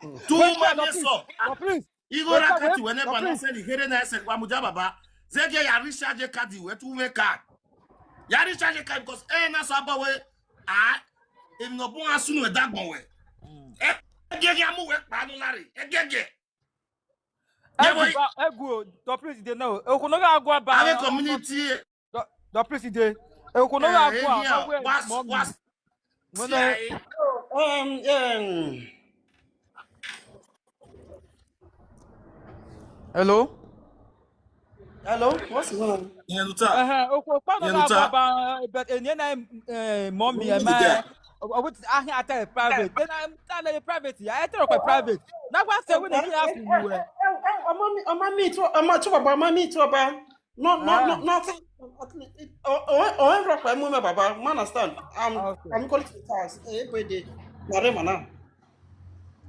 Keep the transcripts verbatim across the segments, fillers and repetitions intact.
Two months so. Igora kati wene ba na send here na send kwa muja baba. Zege ya recharge kadi we tu we card. Ya recharge card because eh na so aba we ah. Im no bon asunu e dagbon we. Eh, egege amu we pa no lare. Egege. Egwu ba, egwu, the priest dey now. Ekuno ga agwa ba. Ave community. The priest dey. Ekuno ga agwa. What's, what's, um, um, hello? Hello? What's going on? Yeah, Luta. Uh-huh. Ekuno ga agwa ba, but in your name, mommy, am I? What I hear at private. Then I'm telling private. I tell you private. Now what say when you ask me? Ọmọ mi, ọmọ mi too, ọmọ too, baba, ọmọ mi too, baba. No, no, no, nothing. Oh, oh, oh, baba, man, understand. I'm, I'm calling to the house. Every day. Narema now.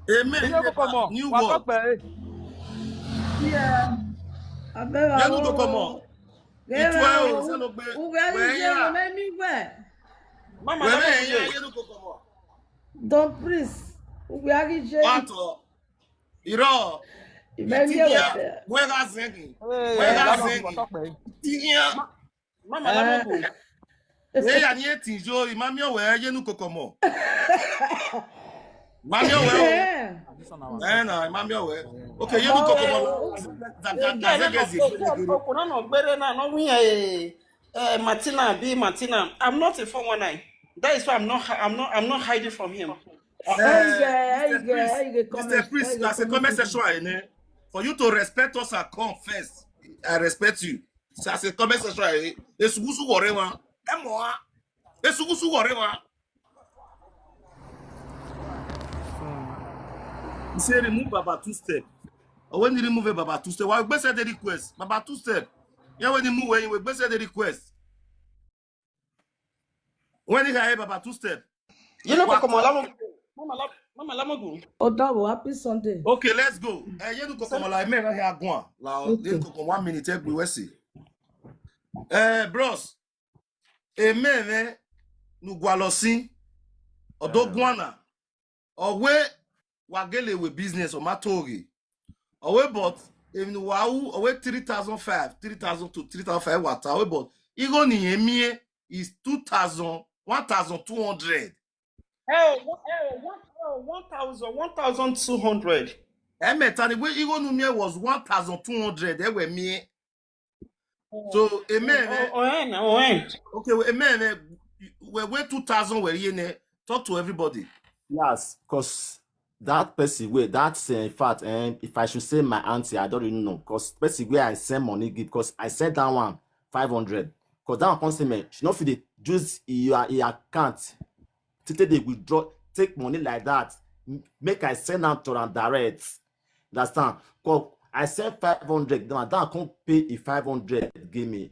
Amen. New world. Yeah. Abeg, yenu go comot. Itwe o, se lo gbe. Ugwe ya. Mama, where ya, yenu go comot. Don Prince, ugwe ya. What? Iro. Imagine. Where that singing? Where that singing? Tinya. Mama, let me go. Hey, I need to show you. Mami, where yenu go comot? Mami, where? Eh, na, Mami, where? Okay, yenu go comot. That, that, that's a guess. Okuna no gbere na no win, eh, eh, Martina, be Martina. I'm not a four one nine. That is why I'm not hi-, I'm not, I'm not hiding from him. Mister Priest, that's a comment section, eh? For you to respect us and come first, I respect you. That's a comment section, eh? Esugusu whatever. Come on. Esugusu whatever. He say remove Baba two step. Or when you remove a Baba two step, why we say the request? Baba two step. Yeah, when you move, when you say the request. When you hear Baba two step. You know, come on, Mama, Mama, Mama, Lamogu. Oh, double, happy Sunday. Okay, let's go. Eh, you know, come on, like, man, I go on. La, you know, come one minute, eh, we will see. Eh, bros. Amen, eh? Nu gwalosin. Odo gwana. Owe wagele we business o matoge. Owe but if nu wa u owe three thousand five, three thousand to three thousand five wata owe but igo ni emie is two thousand, one thousand two hundred. Eh, one, eh, one, eh, one thousand, one thousand two hundred. Eme tani we igo nu mie was one thousand two hundred. Ewe mie. So, amen, eh? Oh, oh, eh, na, oh, eh. Okay, well, amen, eh? We, we two thousand were here, eh? Talk to everybody. Yes, 'cause that person wey, that, eh, in fact, eh, if I should say my auntie, I don't really know. 'Cause person wey I send money give, 'cause I send that one five hundred. 'Cause that one come say, man, she no fit dey use your, your account. Tete dey withdraw, take money like that. M-, make I send am to am direct. Understand? 'Cause I send five hundred, then that come pay e five hundred give me.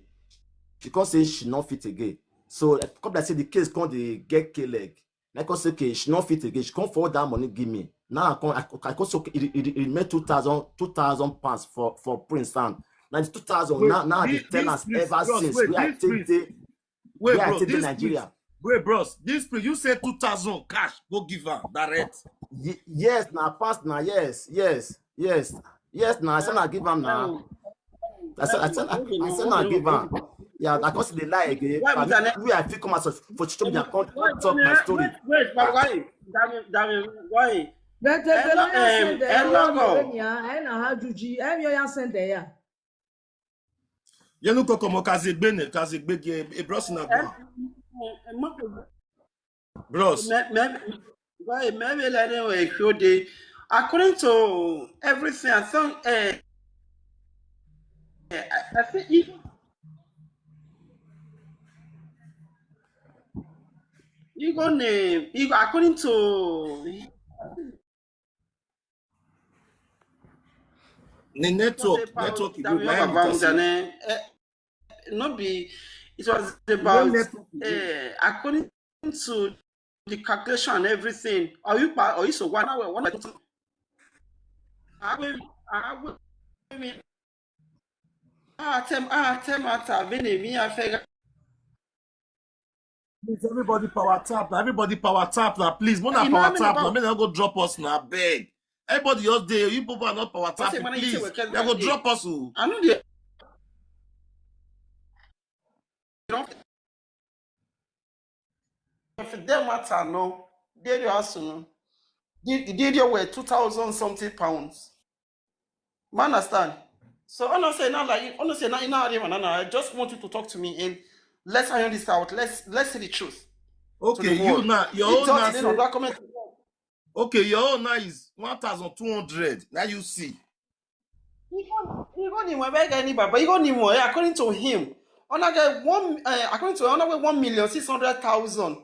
She come say she no fit again. So, eh, come like say the case come dey get K leg. Like I say, okay, she no fit again. She come forward that money give me. Now I come, I, I come say, okay, it, it, it remain two thousand, two thousand pounds for, for Prince hand. Now the two thousand, now, now the tenants ever since, where I take the Wait, bro, this Nigeria. Wait, bros, this priest, you say two thousand cash, go give her direct. Ye-, yes, na pass na, yes, yes, yes. Yes, na, I say na give am na. I say, I say, I say na give am. Yeah, I can't see the lie again. Why but would I we, I feel come as for social media, I can't talk my story. Wait, wait, why? Dami, Dami, why? But the, the lawyer send there, I know how to G, I know you send there, yeah. Yenu kokomo kazegbe ne, kazegbe ge, e bros na gwa. Bros. Why, maybe let them show the, according to everything, I think, eh, eh, I, I think even, even, eh, even according to The network, network, eh, no be, it was about, eh, according to the calculation and everything. Are you pa-, are you so one hour, one hour? I will, I will, I will, ah, tem-, ah, tem-, ah, ta-, vene, mi, I figure. Please, everybody power tap now. Everybody power tap now, please. More than power tap now. Make dem go drop us now, beg. Everybody just dey. You people are not power tap, please. They go drop us, oh. I know they don't. If dem matter, no. They dey ask, no. The, the, they were two thousand something pounds. Man understand? So I don't say not like I don't say not in our man. I just want you to talk to me and let's iron this out. Let's let's see the truth. Okay, you now, your You own talk now to them on say, that comment. Okay, your own now is one thousand two hundred. Now you see. He got he got him where any baba. He got him where according to him. On I get one uh, according to on I get one million six hundred thousand.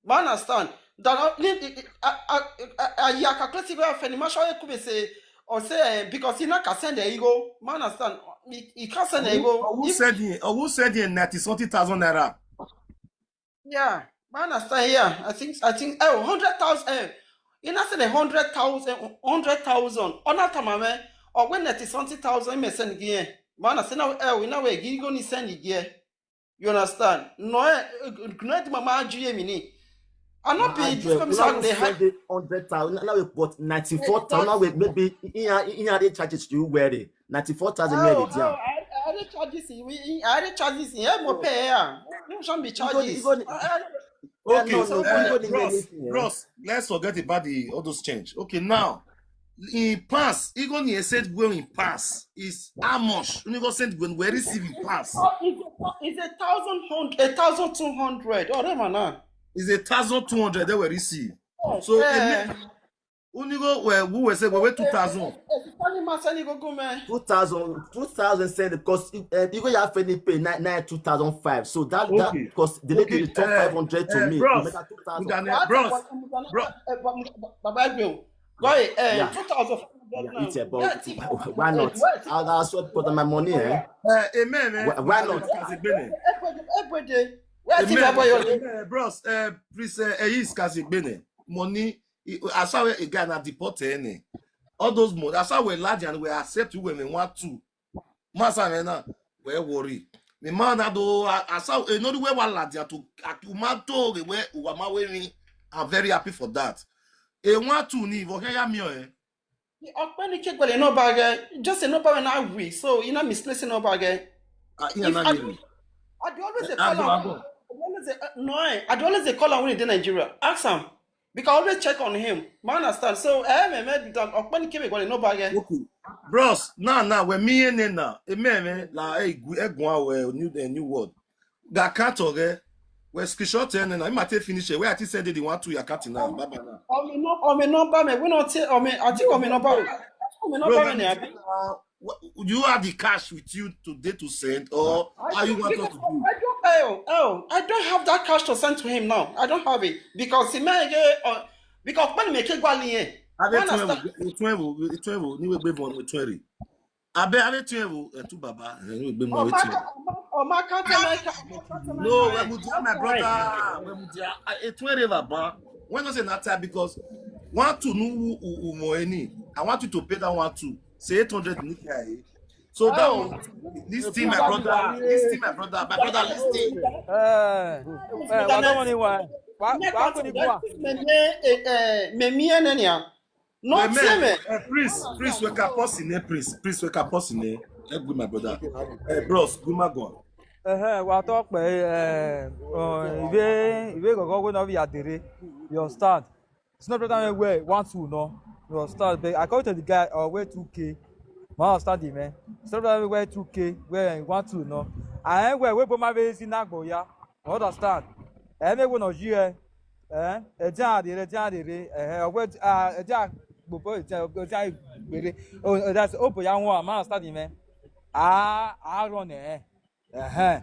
Man understand? That uh, li- li- uh, uh, uh, uh, yeah, calculate where Feni Masha could be say or say uh, because he not can send the ego. Man understand? He, he can't send the ego. Or who said he? Or who said he ninety something thousand naira? Yeah, man understand. Yeah, I think I think oh hundred thousand. Eh, you not send a hundred thousand, hundred thousand. On that time, man, or when ninety something thousand, he may send again. Man, I say now, eh, we now we go ni send again. You understand? No, eh, no, eh, mama, G M ni. I not be this come sound they have. Hundred thousand now we got ninety four thousand now we maybe in in other charges you wear it ninety four thousand Oh, naira oh, there. I, I dey charge this. We, I dey charge this. Yeah, mo pay yeah. You should be Ego- charges. ego- I, I, Okay, no, no, uh, you go need bros, anything, eh? Bros, let's forget about the all those change. Okay, now in pass, he gonna send going in pass is how much? When you go send when we receive in pass. Oh, it's a, it's a thousand hundred, a thousand two hundred. Oh, that man, ah. Is a thousand two hundred that we receive. Oh, So eh, when you go well, who will say we wait two thousand? eh, eh, funny man, send it go go, man. Two thousand, two thousand send because uh, you go have any pay nine nine two thousand five. So that that Okay. because the lady Okay, return eh, five hundred to eh, me. bros, Make two thousand. Mudane, What bros, about Mudane? bro. Eh, but Mud- Baba Ebio, go ahead. Eh, Yeah. two thousand five hundred Yeah, now. it's about Yeah, it's- why not? eh, where is it? I'll, I'll sort put on my money, eh? Uh, amen, man. Why, why not? Kazigbene. Everybody, everybody. Where is it, Amen. Baba Yole? Amen, bros. Uh, please, uh, uh, is Kazigbene. Money. I saw a guy na deport any. All those money. I saw we large and we accept you when we want to. Masa na we worry. The man that do I saw another way one large to atumato the way uwama wearing. I'm very happy for that. A one two ni for here me eh. Ọ̀gbẹ́ni Kegbele no bag eh. Just a no bag na we. So you know misplacing no bag eh. Ah, If na I me. do, I do always dey Ah, call go, am. go. I do always dey, uh, no, eh, I do always dey call am when he dey Nigeria. Ask am because I always check on him. Man understand. So eh, me me that Ọ̀gbẹ́ni Kegbele no bag eh. Okay. Bros, now now we me and then now. Amen, man. La eh gu- eh gwa we new the new word. Ga cat okay. We screenshot and then I might finish it. Where I think send the one to your cat now. Baba now. Ọmọ no, ọmọ number me. We not take ọmọ. I think ọmọ number. Ọmọ Bro, number let me. me Abi. uh, what, do you have the cash with you today to send, or how you want us to do? I don't, oh, oh, I don't have that cash to send to him now. I don't have it because he may get uh, because when me Kegbele eh. Have You it twelve, understand? twelve, twelve. Ni we be born with twelve. I bet have it twelve. Eh, to Baba. Eh, ni we be born with twelve. Omaka, Omaka, Omaka, No, we mudia, my brother. We mudia. Eh, twelve, Baba. When I say that time because one to know who who who more any. I want you to pay that one too. Say eight hundred ni kai. So that Oh. One, this thing, my brother. This thing, my brother. My brother, this thing. Eh, eh, wa dɔn ni wa. Wa wa ko ni gua. Me me eh, eh, me me ne nia. No Amen. tell me. Eh, Prince, Prince, we can pause in there, Prince. Prince, we can pause in there. Eh, good, my brother. Eh, bros, good, my God. Eh, wa tɔ kpɛ eh, eh, ive ive gɔgɔ we nɔ vi adere. You understand? It's not better than where one two no. You understand? But according to the guy, uh, where two K. Man understand him, man. It's not better than where two K, where one two no. And where we both my ways in Nagboya. You understand? Eh, me we no here. Eh, eh, dia de, eh, dia de, eh, where ah, eh, dia gbogbo eh, dia eh, dia gbere. Oh, eh, that's opo ya won, man understand him, man. Ah, I run eh. Eh, eh.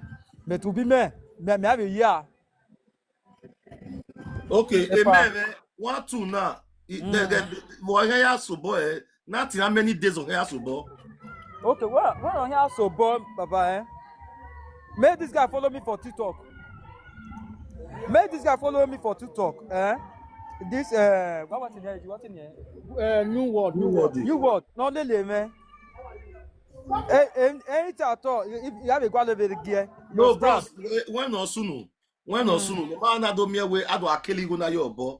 Me to be me, me me have a year. Okay, Epa. Amen, man. One, two now. It- The, the, the, boy, here so boy. Eh? Nothing. How many days of here so boy? Okay, well, well, on here so boy, Baba, eh? Make this guy follow me for TikTok. Make this guy follow me for TikTok, eh? This uh, what was in here? What in here? Uh, new word, new word. You what? No, lele, man. Eh, eh, anything at all. If you have a quality gear, No, bros. Eh, when no sunu. When no sunu. The man I do me away. I do a kill you na your boy.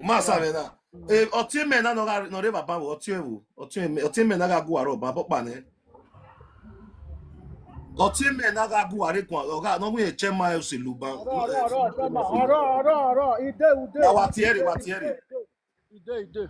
Masa me na. Eh, otin me na no ga no reva ba otin ewu. Otin me otin me na ga gu aro ba bo pa ne. Otin me na ga gu are kwa. O ga no we che ma o se lu ba. Ọ̀rọ̀, ọ̀rọ̀, ọ̀rọ̀, ọ̀rọ̀, ọ̀rọ̀, ọ̀rọ̀, ìdè, ìdè. Ya wa tiere, wa tiere. Ìdè, ìdè.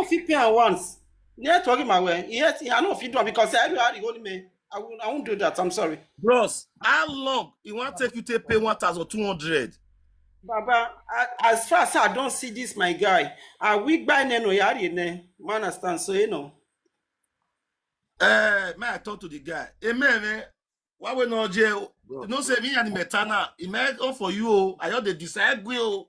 no fit pay am once. Network my way. Yes, I no fit do am because I really hold me. I won't, I won't do that. I'm sorry. Bros, how long e wan take you take pay one thousand two hundred? Baba, I, as far as I don't see this, my guy, I weak by Neno Yari ne. Man, understand? So you know. Eh, may I talk to the guy? Amen, man. Why we no jail? You know, say me and the Metana, it may come for you. Oh. I just dey decide go. Oh.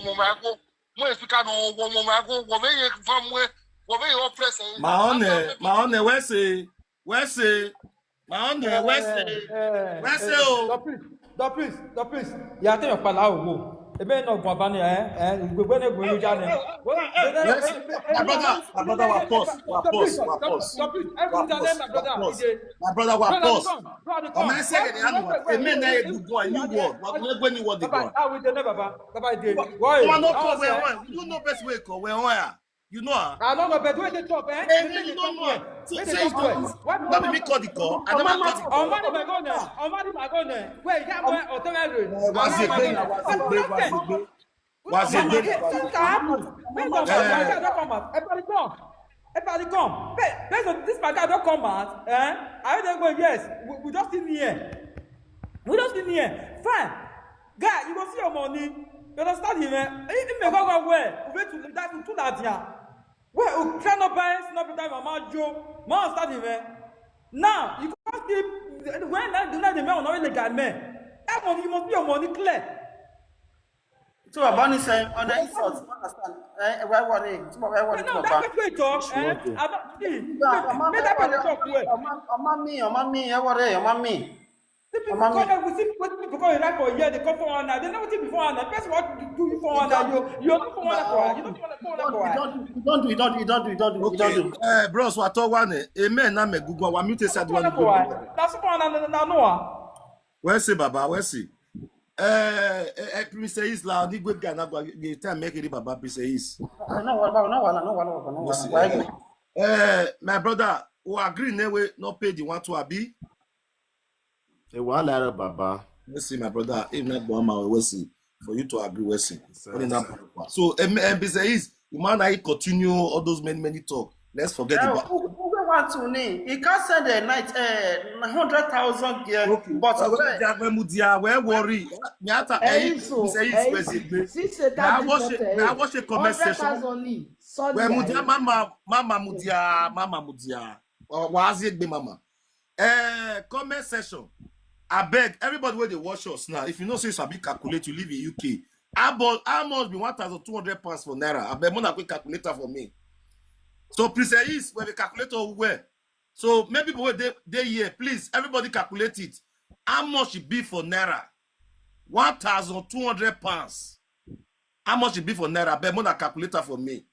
mo ma ko. Mo speaker no wo mo ma ko. Wo me ye fam we. Wo me ye oppress. My honor, my honor, where say, where say, my honor, where say, where say, oh. Please, please, please. Yeah, I think you're pala wo. Ebe no gwa bani eh eh gbegbe ne gwe yuja ne. My brother, my brother, wa pause, wa pause, wa pause. Every time my brother. My brother, wa pause. Ọmọ ẹsẹ̀ kẹ̀dẹ̀ yà lọ. Èmi náà yẹ gbogbo ẹ̀ ní wọ́ọ̀d. Wà á gbé ní wọ́ọ̀d Baba, gan. I will dey never Baba. Baba dey. Wọ́n náà kọ̀ wẹ̀ wọ́n. You know best way kọ̀ wẹ̀ wọ́n yà. You know ah. I don't know, but when they talk, eh? Èmi you know know. Say say you don't. Not be me call the call. I never call the call. Ọmọdé my God name. Ọmọdé my God name. Wait, you can't wear hotel room. Wazegbe na Wazegbe Wazegbe. Wazegbe. Something happen. When my Eh. don't come out, everybody come. Everybody come. Hey, based on this my guy don't come out. Eh? I don't go. Yes, we, we just in here. We just in here. Fine, guy, you go see your money. You understand him, eh? He he may go go where? We to that to that yeah. Where you try not buy, not be that mama Joe. Mama start him, eh? Now you can't see when that the night the man on the guy man. That money you must be your money clear. Tí wọ́n bá ní sẹ́yìn ọ̀nà insult, you understand? Ẹ ẹ wá wọlé, tí wọ́n bá wọlé, tí No, wọ́n bá. that way you talk. Eh? Okay. I don't see. Make that way they talk well. Ọmọ ọmọ mi, ọmọ mi, ẹ wọlé, ọmọ mi. See people Mama, come, we see what people come like for here, they come for one night. They know what before one night. Person what to do you for one night. You you not for one night. You not for one night. You don't do, you don't do, you don't do, you don't do, you don't do, you don't do. Eh, bros, wa to one. Amen. Na me gugu wa mute sa That's for one night. That's for one night. No, no, no. Where say Baba? Where say? Eh, eh, eh, Prince Isla, the great guy na go the time make it Baba Prince Is. No, what about, no, what, no, what, no, what, no, What's it? what, no. Eh, my brother, who agree ne we not pay the one to Abi. Ẹ wà lára bàbá. Let's see, my brother. If not Boma, we see. For you to agree, we see. What is that? So, M- M B C is the man I continue all those many many talk. Let's forget Yeah, about. who, who we want to name? He can't send a night uh, hundred thousand gear, Okay. But Uh, where? They are when Mudia, where worry. Nyata, eh, Ẹ̀yin so, say it's ẹ̀yin where is it? Since say that Now did watch not it. eh, Now watch a comment hundred section. Thousand ni. Sorry, Where jare. Mudia, Mama, Mama Mudia, Mama Mudia. Or was it be Mama? Eh, comment section. I beg everybody where they watch us now. If you know say sabi calculate, you live in U K. How much, how much be one thousand two hundred pounds for naira? I beg Mona quick calculator for me. So please say is where the calculator where. So maybe people they they here, please everybody calculate it. How much e be for naira? One thousand two hundred pounds. How much e be for naira? But make una calculate am for me.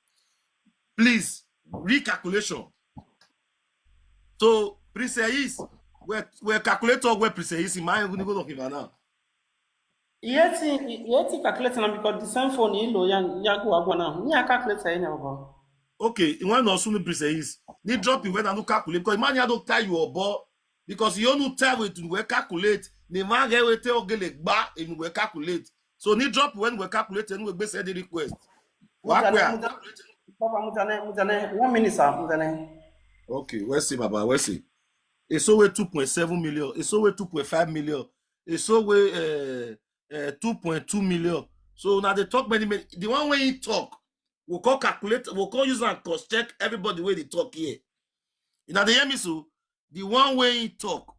Please, recalculation. So, Princess, we we calculate all where Princess is in my even go look now. Yet he, yet he calculating am because the same phone he lo yan yago agwa now. Me I calculate anyhow. Okay, you want to assume Princess is. Need drop you when I no calculate because man I don't tell you obo because you no tell we to we calculate. The man get we tell ogele gba if we calculate. So need drop when we calculate and we be send the request. Wa Mujane, kwe a? Mujane, Papa Mujane, Mujane, one minute, sir, Mujane. Okay, we'll see, Baba. We'll see. It's over two point seven million. It's over two point five million. It's over uh, uh, two point two million. So now they talk many, many. The one way he talk, we'll call calculate, we'll call use and cross check everybody where they talk here. You know, they hear me so. The one way he talk.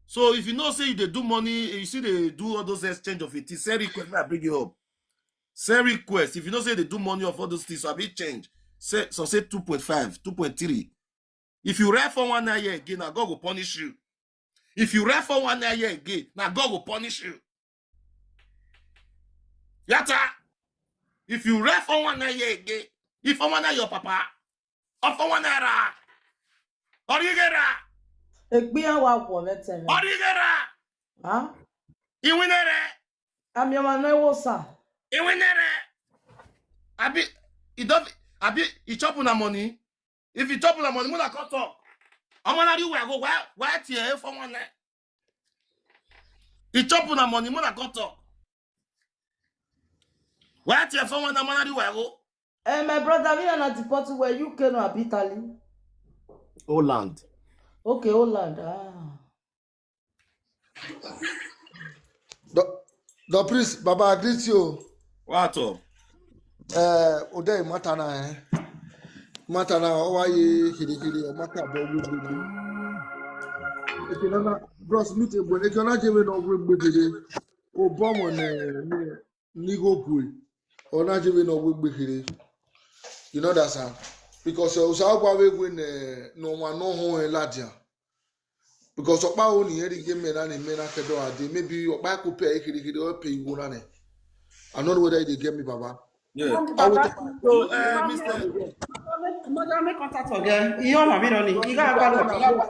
So if you know say you they do money, you see they do all those exchange of it. Send request, I bring you up. Send request. If you know say they do money of all those things, so I be change. Say so say two point five, two point three. If you write for one year again, now God will punish you. If you write for one year again, now God will punish you. Yata. If you write for one year again, if for one your papa, or for one era, or you get ra, Ekpia wa kwọ vetere. or you get ra, Huh? you win it. Amioma no ewo sa. Iwinere. Abi, you don't, abi, you chop una money. If you chop una money, muna come talk. I'm gonna do where go where where tear for one night. You chop una money, muna come talk. Where tear for one night, muna do where go. Eh, my brother, me and I deport where U K no abi Italy. Holland. Okay, Holland. Ah. The, the priest, Baba, I greet you. What up? Uh, Ode Matana, eh? Matana, how are you? Hiri hiri, or Mata Bogu Bogu. If you not, bros, meet a boy. If you're not giving up with me today, Obama, Nigo Gui, or not giving up with me. You know that, sir? Because uh, Usawa will win, uh, no one, no home, Ladia. Because ọkpa wo ni eri ge mena ni mena kedo ade, maybe ọkpa ko pe ekiri kiri o pe iwo na ni. I don't know whether they get me, Baba. Yeah. I will talk. So, uh, Mister Madam, make contact again. You all have it on it. You got a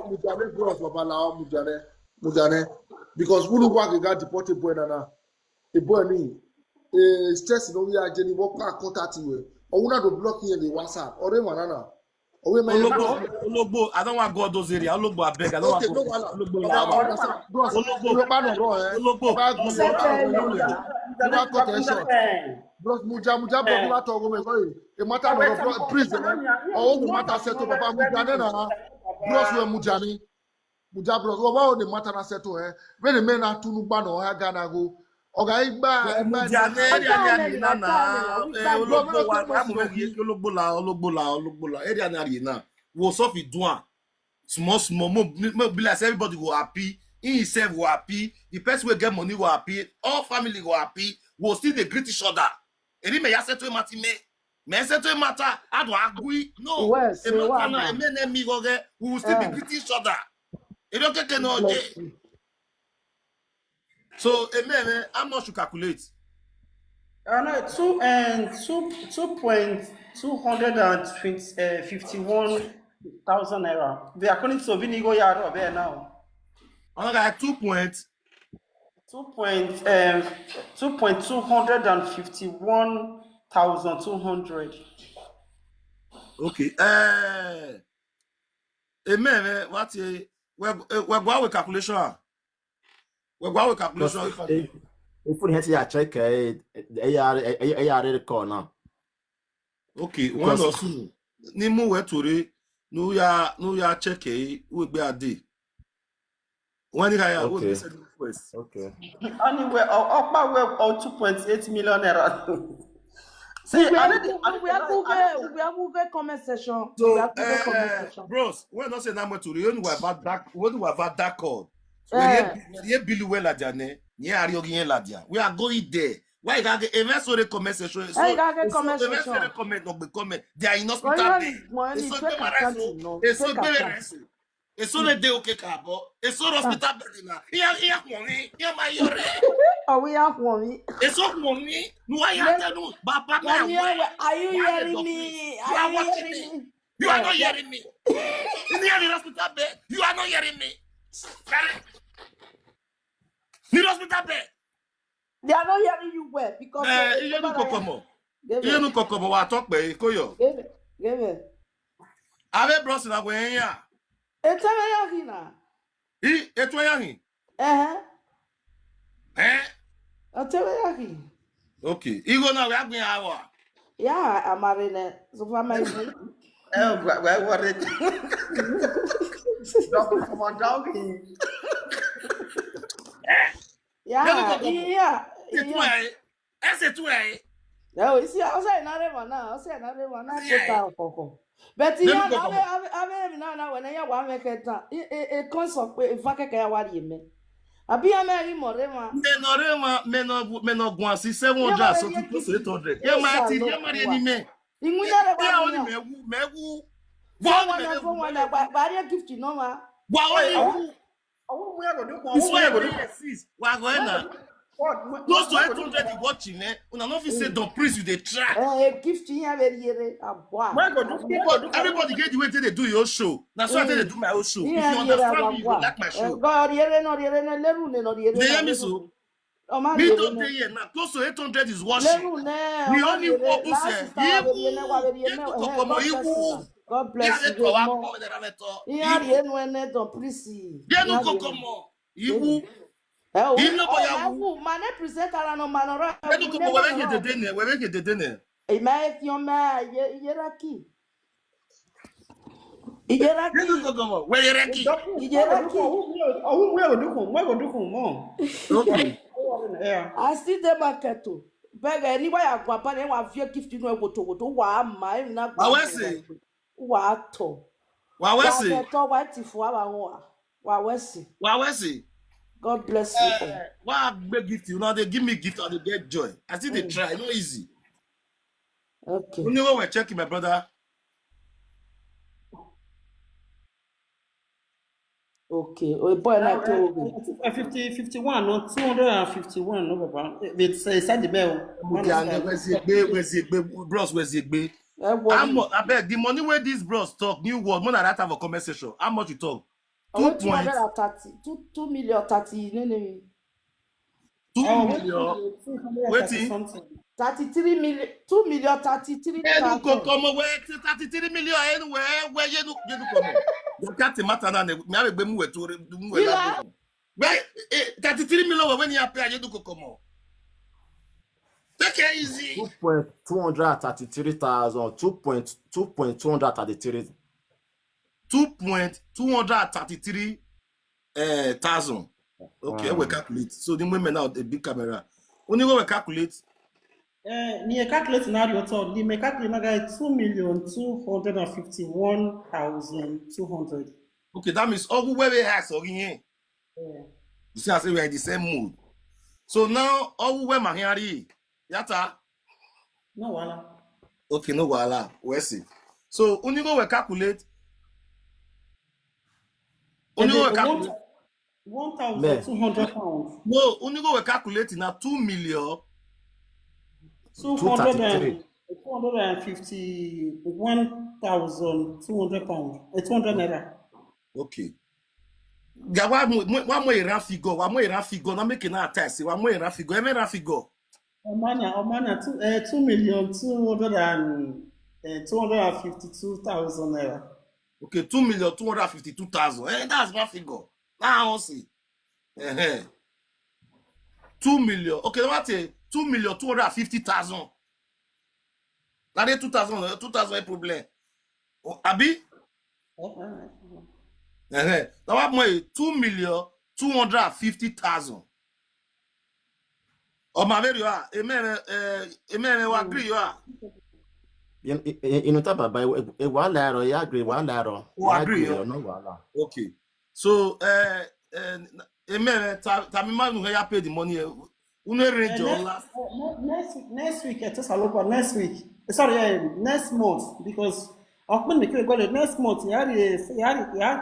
Mujane, bros, Baba la, Mujane, Mujane. Because we look like a guy deported boy na na. A boy ni. Eh, stress no we are Jenny work contact you. Or we not to block you in the WhatsApp. Or even na. Or we may Ologbo, Ologbo, I don't want to go those areas. Ologbo, I beg, I don't want Okay, to no go. wahala. Ologbo, Baba, la. understand? Bros, Ologbo. you don't know, eh? Ologbo, Baba, Ologbo. Baba, Baba, Baba, Baba, Bros, Muja, Muja, Baba, Baba, talk over, sorry. A matter of, bro, please, eh? Or all the matter settle, Baba, Muja, na. Bros, we Mujani. Muja, bros, Baba, all the matter na settle, eh? When the men are tunu ban or Ghana go. Oga Igba, Igba, Mujane, area ni arena na. Eh, Ologbo, wa, wa, mo ye, Ologbo la, Ologbo la, Ologbo la. Area ni arena. Wo so fi do am. Small, small. Mo, mo, mo be like say everybody go happy. He himself go happy. The person will get money go happy. All family go happy. We'll still dey greet each other. Eri me ya settle matter me. Me settle matter. I don't agree. No. Well, A say matter what na, now? a men and me go get. We will still be Eh. greeting each other. You don't get no. Bless you. So, a men, eh, how much you calculate? Uh, no, two and two two point two hundred and twenty uh, fifty one thousand naira. They are calling Sovinigo Yaro there now. Another guy, two point. Two point um two point two hundred and fifty one thousand two hundred. Okay. Eh, a men, eh, what? Eh, we we go with calculation. Ah. We go with calculation. If if we had to check, eh, eh, eh, eh, eh, eh, call now. Okay, one Because- or two. Ni mu we tori. No ya, no ya check, eh, we be a day. When the higher we Okay. be send request. Okay. Anyway, Okpa we on two point eight million naira. See, We I are did we are Google we are Google comment section. So, We are Google comment uh, section. Bros, we not say na much to you know about that. What do about that call? Eh. We ye bill well at Jane. Ye are you again ladia? We are going there. Why you can't get a mess or a comment section? Why you can't get So, comment a mess or a section? Comment, not be comment. They are in Why hospital you there. money They so fake gbé account rẹ̀ no? They so Fake gbé account. rẹ̀ Eso le de oke kabo. Eso hospital bed na. Iya iya kwon mi. Iya ma yore. Are we out for me? Eso kwon mi. No I tell you. Baba me. Daniel, are you hearing me? You are watching me. You are not hearing me. In the hospital bed, you are not hearing me. Very. In the hospital bed. They are not hearing you well because Eh, iye nu kokomo. Iye nu kokomo wa talk pe ko yo. Give it. Give it. Ave bros na we ya. It's a very hina. I etu ya hin. Eh. Eh? It's a very hina. Okay. Igo na we agbin awa. Yeah, I'm married. So for my Eh, why why worry? Doctor for my dog. yeah, yeah, Etu yeah. e. Ese tu e. No, you see, I was saying not even now. I was saying not even now. Yeah. But Let me yeah, go now come I have now when I want make it. It it comes up if I can worry me. Abi ya me ri more ma. Me no re ma me no me no gwan si seven hundred so to close to eight hundred. Yeah, my ti yeah, my ni me. Ingunya re Yeah, ba only ni. Me wu me wu. Wa wa na fo wa na ba ba re gift no ma. Wa only wu. Oh, we go do. It's why we dey see. Wa go na. Close to eight hundred you watching eh. Una no fit say don priest you dey try. Eh, gift ya very yere abwa. We go do. We go do. Everybody get the way they do your show. That's why they do my own show. If you understand me, you go like my show. God yere no yere no leru ne no yere. You dey hear me so? Oh man. Me don dey here now. Close to eight hundred is watching. Leru ne. We only open say iwu. Yetu kokomo iwu. God bless you. Yetu kokomo. Iya ri enu ene don prisi. Yetu kokomo iwu. Eh, oh, Iná bóyá oh, wu. Man, present ara no man ora. Yetu kokomo wẹ́rẹ́ yé dédé nẹ wẹ́rẹ́ yé dédé nẹ. Ima e ti o ma ye yera ki. Iyera ki. Yetu kokomo wẹ́rẹ́ yé ki. Iyera ki. Oh, we go do. We go do more. Okay. Yeah. I see the market too. Beg anywhere I go, but I want few gift you know what to what to wa ma na. Wa wẹ́sì. Wa to. Wa wẹ́sì. Wa to wa ti fu wa wa. Wa wẹ́sì. Wa wẹ́sì. God bless you all. Wa gbé gift you know they give me gift and they get joy. I still dey try. No easy. Okay. Only when we check my brother. Okay. Oh boy, na to. Uh, fifty, fifty-one, no, two hundred fifty-one, no, Baba. It's uh, it's at the bell. Mudiane, where's the gbe? Where's the gbe? Bros, where's the gbe? Eh, How much? I beg the money where these bros talk. New world. More than that have a conversation. How much you talk? Two point Thirty, two, two million thirty, no, no, two Oh, million. two hundred Wetin? Something. thirty-three million, two million thirty-three Yedu thousand. kokomo where thirty-three million anywhere where yedu yedu kokomo. You can't matter na me have a gbe mu we to mu we Kila. la. But eh, thirty-three million when you pay yedu kokomo. Take it easy. Two point two hundred and thirty-three thousand, two point two point two hundred thirty-three. Two point two hundred thirty-three uh, thousand. Okay, we calculate. So the women now the big camera. Only we calculate. Eh, ni e calculate na ri oto, ni me calculate na ga two million two hundred and fifty-one thousand two hundred. Okay, that means all we we has or in. Yeah. You see, I say we are in the same mood. So now all we we mahari. Yata. No wala. Okay, no wahala. We see. So only go we calculate. Only go we calculate. One thousand two hundred pounds. No, only go we calculate na two million. Two hundred and two hundred and fifty-one thousand two hundred pounds. It's one hundred naira. Okay. Ga wa mo wa mo iran figure, wa mo iran figure, na make na test, wa mo iran figure, e me iran figure. Omana, Omana, two, uh, two million two hundred and uh, two hundred and fifty-two thousand naira. Okay, two million two hundred fifty-two thousand. Eh, that's my figure. Now I see. Uh-huh. Two million. Okay, what a two million two hundred fifty thousand. That is two thousand, uh, two thousand a problem. Oh, Abi? Uh-huh. Now what more? Two million two hundred fifty thousand. Oh, my very, ah, amen, uh, amen, we agree, you are. Inú tá bàbá ẹ wà láàárọ̀, ẹ agree wà láàárọ̀. We agree, yeah. No wàhálà. Okay. So, uh, uh, amen, uh, Tamima, you have paid the money. Uh, we arrange Uh, your next, last. uh, ne- next week, next week, uh, just a little next week. Sorry, uh, next month because Okpin me kire go next month. Yari, yari, yari.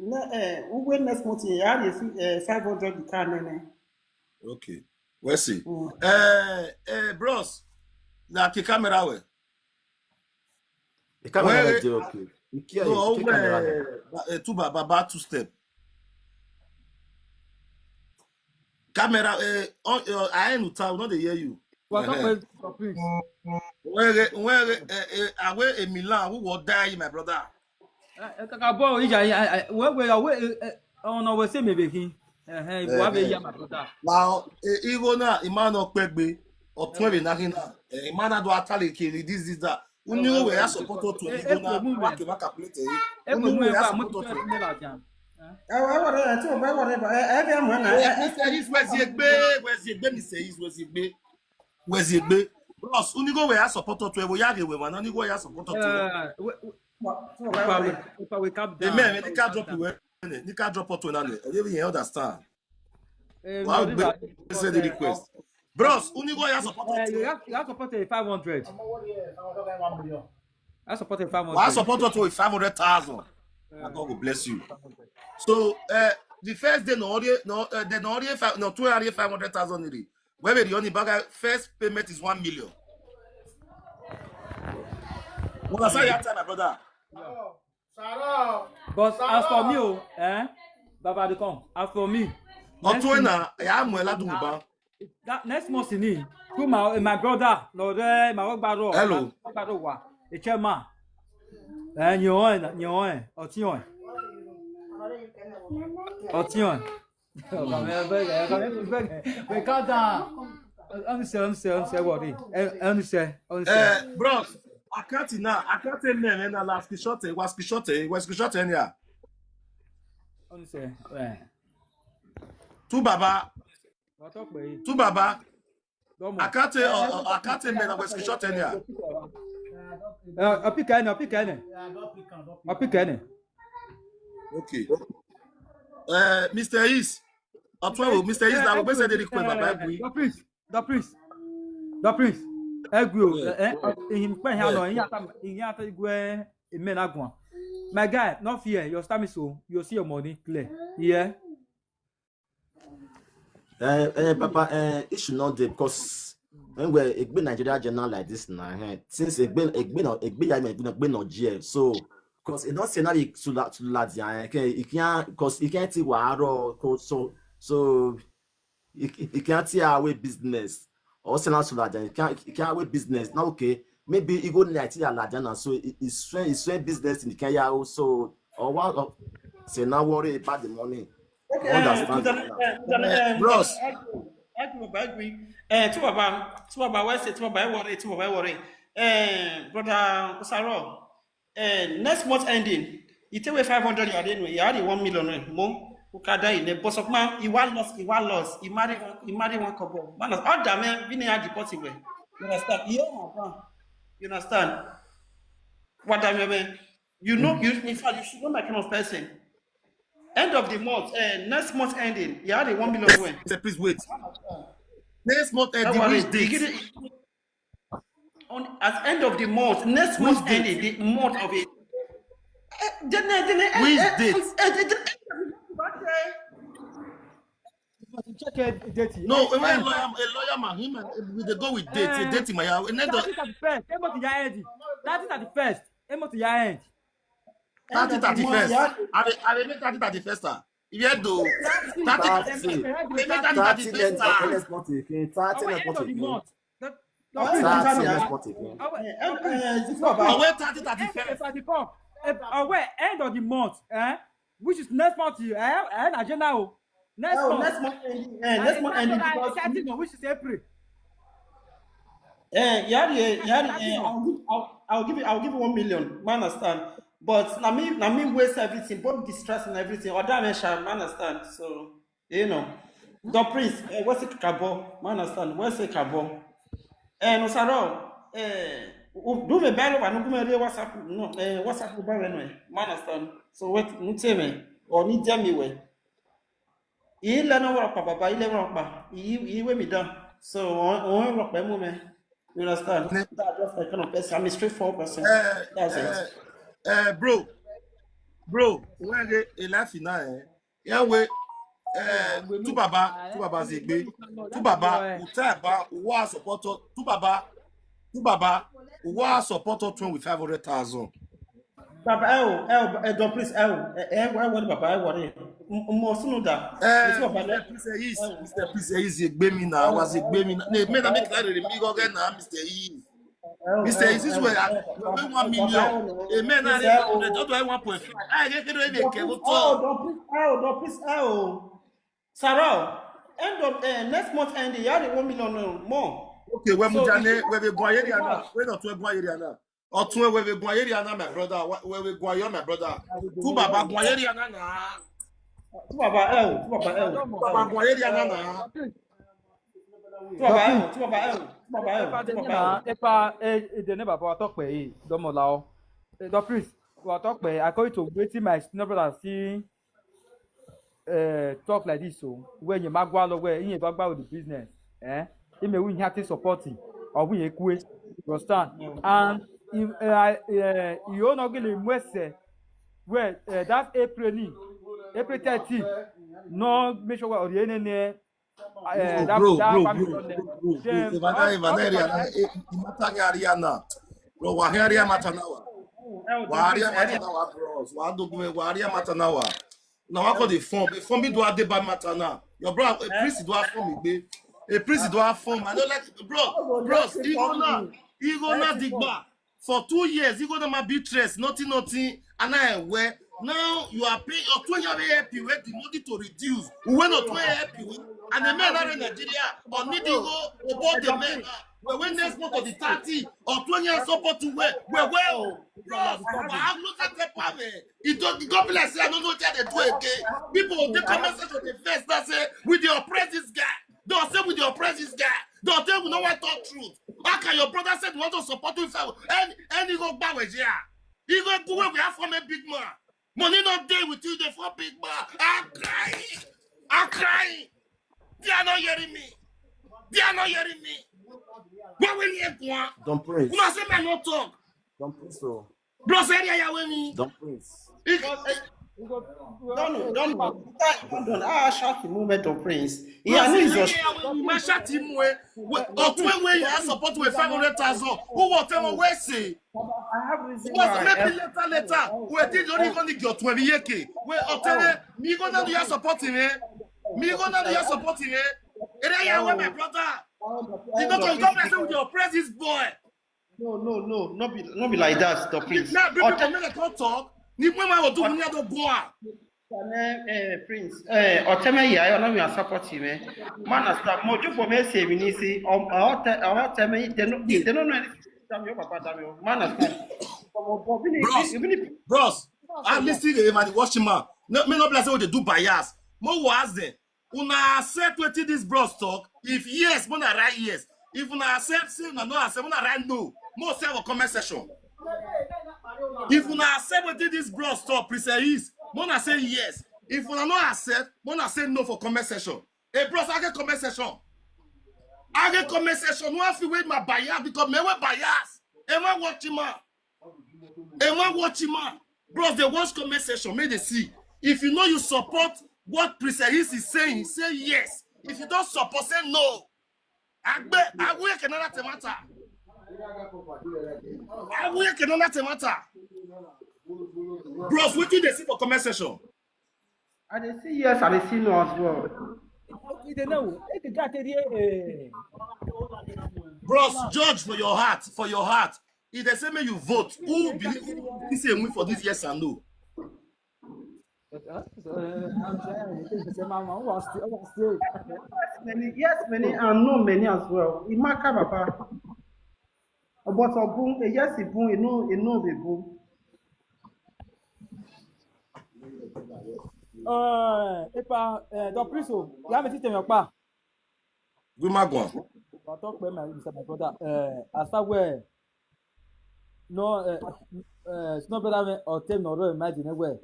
Ne, eh, uwe next month. Yari, eh, five hundred the car nene. Okay. We'll see. Mm. Eh, eh, bros. Na ki camera we. The camera is okay. You care? No, the camera. Eh, two baba, two step. Camera, eh, on, uh, I ain't tell, not they hear you. What up, please? Where, where, eh, eh, away a Milan, who will die, my brother? Kakabo, ija, where, where, where, oh no, we say me begin. Eh, eh, we have a year, my brother. Now, eh, Igona, Imano Pegbe, or Twelve Nahina, Imana do Atali, this, this, that. Unu we ya support otu ego na wake waka plate. Unu we ya support otu. Ewe ewe re ti o ba ewe re ba e bi amu na. Mister Is, where's Egbe? Where's Egbe? Mister Is, where's Egbe? Where's Egbe? Bros, unu go we ya support otu ewo ya ge we ma na ni go ya support otu. Opa we cap down. Amen. Ni ka drop we. Ni ka drop otu na ni. You understand? Wow, say the request. Bros, unu go ya support. You have, you have support a five hundred. I support a five hundred. I support to a five hundred thousand. God will bless you. So uh, the first day no already no uh, they no already five no two already five hundred thousand already. Where the only bag first payment is one million. Well, that's how you time, my brother. But as for me, oh, eh, Baba dey come. As for me, Ọtún ẹ̀ na ẹ̀ á mú ẹ ládùúgbò bá. That next month ni through my my brother lọrẹ my wẹgbàrọ Hello. Wẹgbàrọ wa echema ẹ yàn ẹ yàn ẹ ọtí ẹ ọtí ẹ. Wait, calm down. Let me say, let me say, let me say what? Let me say, let me say. Bros, I can't now. I can't say name and I'll screenshot it. Was screenshot it. Was screenshot it. Yeah. Let me say. Eh. Two baba. What up, baby? Two baba. Don't move. I can't say. Uh, I can't say name. Was screenshot it. Yeah. Uh, I pick any. I pick any. I pick any. Okay. Uh, Mister Is. Ọtún ẹ wò, Mister Is, na we say the request, Baba Egwi. The prince, the prince, the prince. Egwi o, eh, eh, in pe ha no, in ata, in ata igwe, amen agwa. My guy, no fear, your stomach so, you see your money clear. Yeah. Eh, eh, Papa, eh, it should not dey because when we Egbe Nigeria general like this now, eh, since Egbe, Egbe no, Egbe ya Egbe no, Egbe no G F, so because e don say now e too la too late, eh, e can, e can, because e can take wahala, so so e, e, e can tear away business. Or say na so like that, e can, e can away business. Now okay, maybe e go like tear like that now. So e, e swing, e swing business in the Kenya also. Or what? Or, say now worry about the money. Okay, understand. Bros. Eh, two baba, two baba, why say two baba, worry, two baba, worry. Eh, brother Osaro, eh, next month ending, you take away five hundred, you are in, you are in one million, eh, mo, ukada in, eh, boss of man, he want loss, he want loss, he marry, he marry one couple. Man, all that man, we need to deport him, eh. You understand? Yeah, man. You understand? What I mean? You know, you, in fact, you should know that kind of person. End of the month, eh, next month ending, you had a one million win. Say, please wait. Next month ending, which date? On at end of the month, next month ending, the month of it. Eh, then, eh, then, eh, which eh, date? Eh, eh, eh, Check a date. No, a lawyer, a lawyer man, him and we dey go with date. Uh, date in my house. Thirty thirty first. Emo to your head. Thirty thirty first. Emo to your head. Thirty thirty first. I dey I dey make thirty thirty first. If you do thirty thirty first. Thirty thirty first. Thirty thirty first. Away thirty thirty first. Away end of the month. Eh? Which is next month. Eh? Eh? Agenda o. Next month. Next month ending. Eh, next month ending because thirty, which is April. Eh, yeah, yeah, yeah. I'll give, I'll, I'll give you, I'll give you one million. Man understand. But na me, na me waste everything, both distress and everything. Or damage, man understand. So you know, the prince, eh, what's it kabo? Man understand. What's it kabo? Eh, no saro. Eh, do me better. Wa no me re WhatsApp. No, eh, WhatsApp ba we no. Man understand. So what? No tell me. Or need tell me where. He let no work, papa. He let work, papa. He, he weigh me down. So on, on work by moment. You understand? That's just the kind of person. I'm a straightforward person. That's it. Eh, bro, bro, when they a life in now, eh? Yeah, we, eh, two baba, two baba zegbe, two baba, utaba, uwa supporter, two baba, two baba, uwa supporter twenty with five hundred thousand. Baba, eh, oh, eh, oh, eh, don't please, eh, oh, eh, eh, why, what, Baba, eh, what, eh, m-, m-, mo sunu da. Eh, Yes, Baba, Mister eh, Princess, eh, oh. Mister Princess, zegbe mi na, was zegbe mi na. Ne, me na make that really me go again na, Mister Is. Mister Is, this way, I, we pay one million. A man, now, they don't do one point five. I get it, they Don't can please, go oh, talk. Don't please, oh, don't please, oh. Sarah, end of, eh, next month end, you have the one million, no, more. Okay, we So, mujane, we be gwa area now. We not we gwa area now. Or two we be gwa area now, my brother. We, we gwa your, my brother. Two baba gwa area now, now. Two baba, eh, oh, two baba, eh, oh. Two baba gwa area now, now. Two baba, eh, oh, two baba, eh, oh, two baba, eh, oh, two baba, eh, oh. Epa, eh, eh, the neighbor for talk pe, eh, domo lao. Eh, the priest, for talk pe, I call you to wait till my senior brother see, eh, talk like this, so when you magwa lo, where you bagba with the business, eh? He may win here to support him, or we equate, you understand? And if, eh, I, eh, you not gonna mwese, well, eh, that's April ni, April thirteen. No, make sure we are in there. Eh, No, that, bro, that bro, family bro, problem. Bro, bro, bro. Then If I not, all, if I all not the area family now, eh, the matter area now. Bro, wa area matter now. Wa area matter now, bros. Wa do go, wa area matter now. Now I call the form. The form do a deba matter now. Your bro, a priest do a form, eh? A priest do a form. I don't like, bro, bros. He go now. He go now, digba. For two years, you go to my beatrice, nothing, nothing, and I wear. Now you are paying your twenty year A P with the money to reduce. We went on twenty A P with, and the men are in Nigeria, or need to go about the men. We went next month of the thirty or twenty years support to wear. We well. Bros, I have looked at the payment. It don't, the God bless you. I don't know what they do again. People, they come and say to the first, that say, "We dey oppress this guy." They'll say, "We dey oppress this guy." They'll say, "We no want talk truth." How can your brother say they want to support you? If any, any go back with here, he go go where we have from a big man. Money not there with you, they for big man. I'm crying. I'm crying. They are not hearing me. They are not hearing me. What will you want? Don't praise. You must say, "Man, no talk." Don't praise so. Bros, area ya we ni. Don't praise. Don't, don't, don't, don't. Ah, shout the movement of praise. Yeah, I know it's just. Ma shout him way. Or twenty way you support with five hundred thousand. Who will tell me where say? I have reason What's why. Maybe later, later. We did only gonna get twenty yeke. We or tell me, me gonna do your support him, eh? Me gonna do your support him, eh? Area ya we, my brother. You know, come, come and say with your praise this boy. No, no, no, not be, not be like that, stop, please. Now, people Ote- come make a talk. Ni mwe ma otu ni ado boa. Eh, eh, Prince, eh, Oteme ya, I don't know support him, eh. Man, I stop. Mo ju for me say we need see, um, Ote-, Oteme, they no, they don't know anything. Damn you, Papa, damn you. Man, I stop. Bros, even if bros, I listen to him and watch him, man. No, me no bless what they do bias. Mo was there. Una accept wetin this bros talk? If yes, mona write yes. If una accept, say una no accept, mona write no. Mo say for comment section. If una accept wetin this bros talk, please say yes. Mona say yes. If una no accept, mona say no for comment section. Hey, bros, I get comment section. I get comment section. No, I feel with my bias because me we bias. Am I watching, man? And when watching, man, bros, they watch comment section, make they see. If you know you support what Princess is saying, say yes. If you don't support, say no. Agbe, I will cannot matter. I will cannot matter. Bros, what do they see for comment section? I dey see yes, I dey see no as well. Okay, they know. Hey, the guy, they, eh. Bros, judge for your heart, for your heart. If they say make you vote, who believe, who believe say win for this yes and no? But, uh, so, uh, I'm saying, they say, "Mama, who was still, who was still?" Yes, many, yes, many, and no, many as well. Imaka, Papa. But for boom, a yes, a boom, a no, a no, a boom. Uh, epa, uh, Doc Priso, you have a system, your pa. We might go on. I'll talk about my, Mister My brother. Uh, as far where, no, uh, uh, it's not better than or ten or imagine where,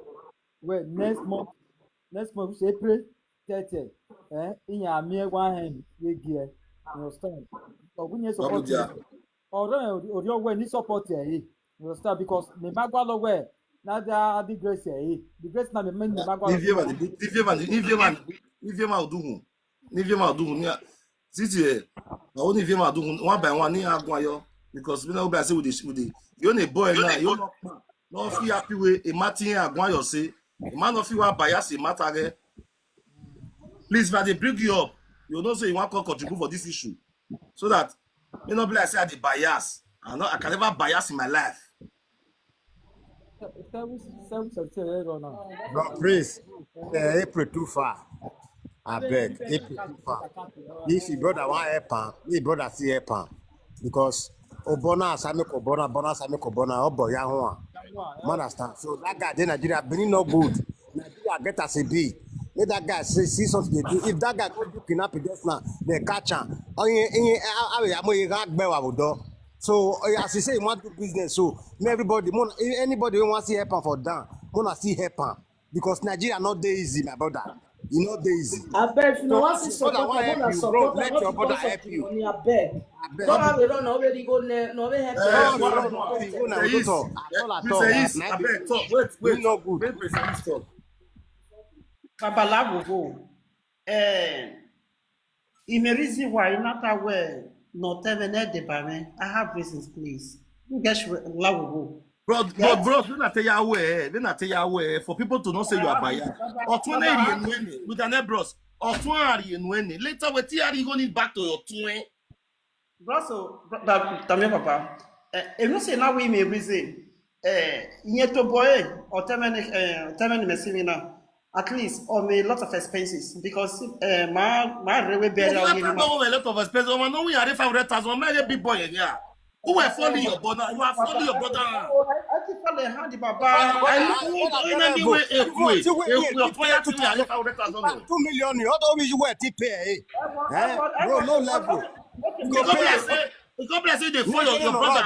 where next month, next month, which is April thirty, eh, in your mere one hand, you gear, you understand? But when you support, Abuja. Or, or your way, you support, eh, You understand? Because me bagwa lo we. Na the the grace eh. The grace na me me bagwa. If you ever, if you ever, if you ever, if you ever do who, if you ever do who, yeah. Sisi eh, na only if you ever do who, one by one, ni agwa yo. Because we know be say with the with the, you only boy now, you no no feel happy with a matin agwa yo say. A man of you are bias in matter eh. Please, if I dey bring you up, you know say you wan come contribute for this issue, so that you no be like say I dey bias. I no, I can never bias in my life. Seven seven seventeen wey run now. No, please. Uh, April too far. I beg, April too far. If your brother wan help am, your brother still help am. Because Obona Asami Kobona, Bona Asami Kobona, Obo Yahua. Man understand. So that guy dey Nigeria, Benin no good. Nigeria get as e be. Make that guy say see something dey do. If that guy go do kidnapping just now, they catch am. Oh yeah, yeah, I will go back where we do. So uh, as you say, you want to do business, so make everybody, mo- anybody who wants to help am for down, wanna see help am because Nigeria not dey easy, my brother. E not dey easy. Abeg, if you no wan see support, I wanna support. Let your brother help you. Abeg. Don't have a run already go ne no be help. Abeg, talk. Wait, wait. Make person talk. Babalawo go. Eh, in a reason why not aware, not even at the Bame. I have reasons, please. You guys lawo go. Bro, bro, bro, when I tell you aware, when I tell you aware, for people to not say you are biased. Otun eri enwene, with an bros. Otun ari enwene. Later we ti ari go need back to your twin. Bro, so, bro, that, that me papa. Eh, if you say now we may reason, eh, nye to boy, or ten minute, eh, ten minute message me now. At least, or me a lot of expenses because eh, my my railway burial. No, a lot of expenses. Oh, no, we are five hundred thousand. My big boy, yeah. Who were following your brother? You are following your brother. I keep following hand the baba. I know in any way, if we, if we are five hundred thousand. Two million, you don't be you were to pay. Eh? Bro, no level. You go pay. Because bless say they follow your brother.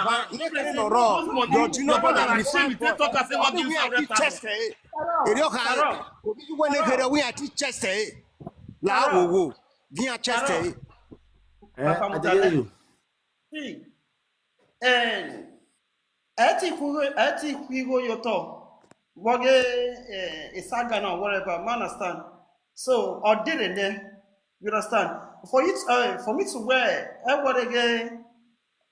Your brother like shame. They talk and say what you five hundred thousand. Eri ọka obi ju wene kere we ati chest eh. La wo wo. Gi a chest eh. Eh, I dey hear you. See, and eti kugo eti kugo yoto. Wage eh, isaga na whatever, man understand. So or did it there. You understand? For it uh, for me to wear, I would again.